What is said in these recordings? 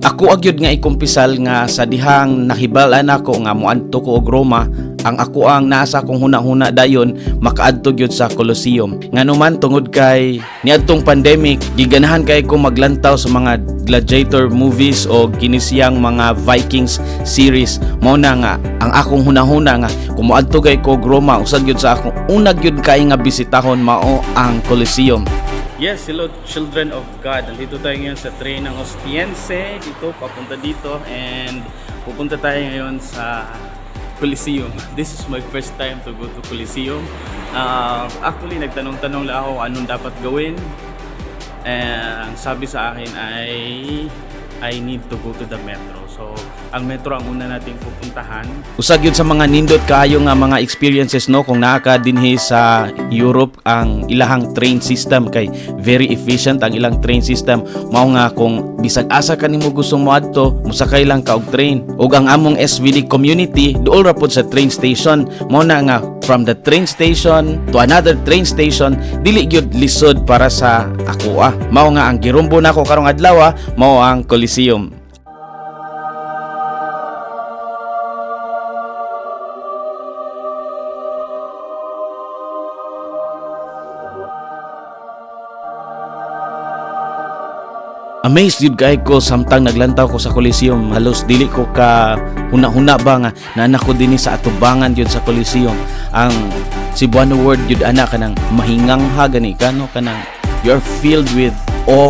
Ako agyud nga ikumpisal nga sa dihang nahibal-an ako nga moadto ko og Roma, ang ako ang nasa akong huna-huna dayon makaadto gyud sa Colosseum. Ngano man, tungod kay niadtong pandemic, giganahan kay ko maglantaw sa mga gladiator movies o kini siyang mga Vikings series. Mao na nga ang akong huna-huna nga kung moadto kay ko og Roma, usag gyud sa akong una gyud kay nga bisitahon mao ang Colosseum. Yes, hello, children of God. Nandito tayo ngayon sa train ng Ostiense, dito papunta dito, and pupunta tayo ngayon sa Coliseum. This is my first time to go to Coliseum. Actually, nagtanong-tanong lang ako anong dapat gawin. And ang sabi sa akin ay I need to go to the metro. So, ang metro ang una nating pupuntahan. Usag yun sa mga nindot kaayo nga mga experiences, no, kung naa ka dinhi sa Europe, ang ilahang train system kay very efficient ang ilang train system. Mao nga kung bisag asa ka nimo gustong moadto, mosakay lang ka og train. Ug ang among SVD community duol ra pod sa train station. Mao na nga from the train station to another train station dili gyud lisod para sa akoa. Mao nga ang girumbo nako karong adlaw mao ang Coliseum. Amazed yun kay ko samtang naglantaw ko sa Coliseum. Halos dili ko ka huna-huna ba nga naa ko dinhi sa atubangan yun sa Coliseum. Ang Cebuano word yun ana, kanang mahingangha gani ka, no, kanang you're filled with awe.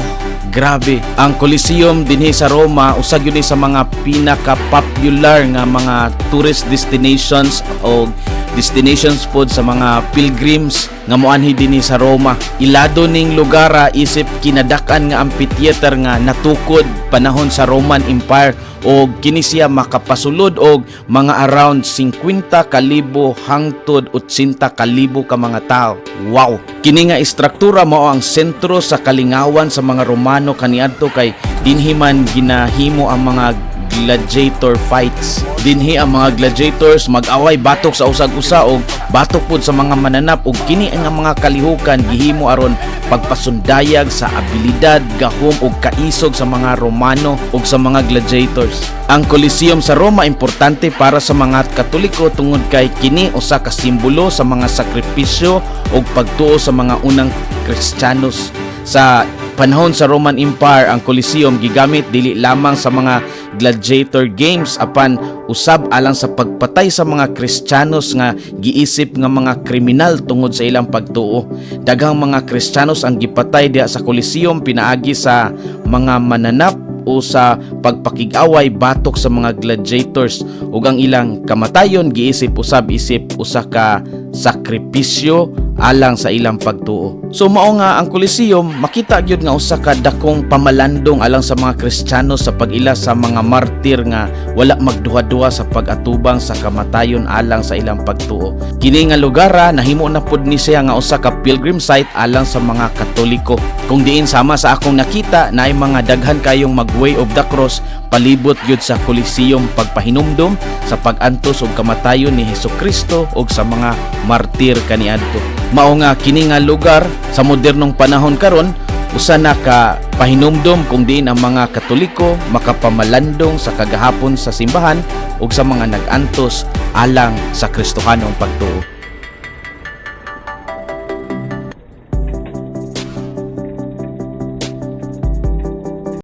Grabe. Ang Coliseum dinhi sa Roma, usag yun ni sa mga pinaka-popular nga mga tourist destinations o destinations pod sa mga pilgrims nga moanhi dinhi sa Roma. Ilado ning lugara isip kinadak-an nga amphitheater nga natukod panahon sa Roman Empire, og kini siya makapasulod og mga around 50 kalibo hangtod 80 kalibo ka mga tao. Wow! Kini nga istruktura mao ang sentro sa kalingawan sa mga Romano kaniadto kay dinhi man ginahimo ang mga gladiator fights. Dinhi ang mga gladiators mag-away batok sa usag-usa og batok pud sa mga mananap, ug kini ang mga kalihukan gihimo aron pagpasundayag sa abilidad, gahom ug kaisog sa mga Romano ug sa mga gladiators. Ang Coliseum sa Roma importante para sa mga Katoliko tungod kay kini usa ka simbolo sa mga sakripisyo ug pagtuo sa mga unang Kristiyanos. Sa panahon sa Roman Empire, ang Coliseum gigamit dili lamang sa mga gladiator games apan usab alang sa pagpatay sa mga Kristiyanos nga giisip nga mga kriminal tungod sa ilang pagtuo. Daghang mga Kristiyanos ang gipatay diha sa Coliseum pinaagi sa mga mananap o sa pagpakig-away batok sa mga gladiators, ug ang ilang kamatayon giisip usab isip usa ka sakripisyo alang sa ilang pagtuo. So mao nga ang Coliseum makita gyud nga usa ka dakong pamalandong alang sa mga Kristiyano sa pag-ila sa mga martir nga wala magduha-duha sa pag-atubang sa kamatayon alang sa ilang pagtuo. Kini nga lugara nahimo na pud ni siya nga usa ka pilgrim site alang sa mga Katoliko. Kung diin sama sa akong nakita naay mga daghan kayong mag Way of the Cross palibot gyud sa Coliseum, pagpahinumdom sa pag-antos ug kamatayon ni Hesukristo ug sa mga martir kaniadto. Mao nga kini nga lugar sa modernong panahon karon usa na ka pahinumdom kung diin ang mga Katoliko makapamalandong sa kagahapon sa simbahan ug sa mga nag-antos alang sa Kristohanong pagtuo.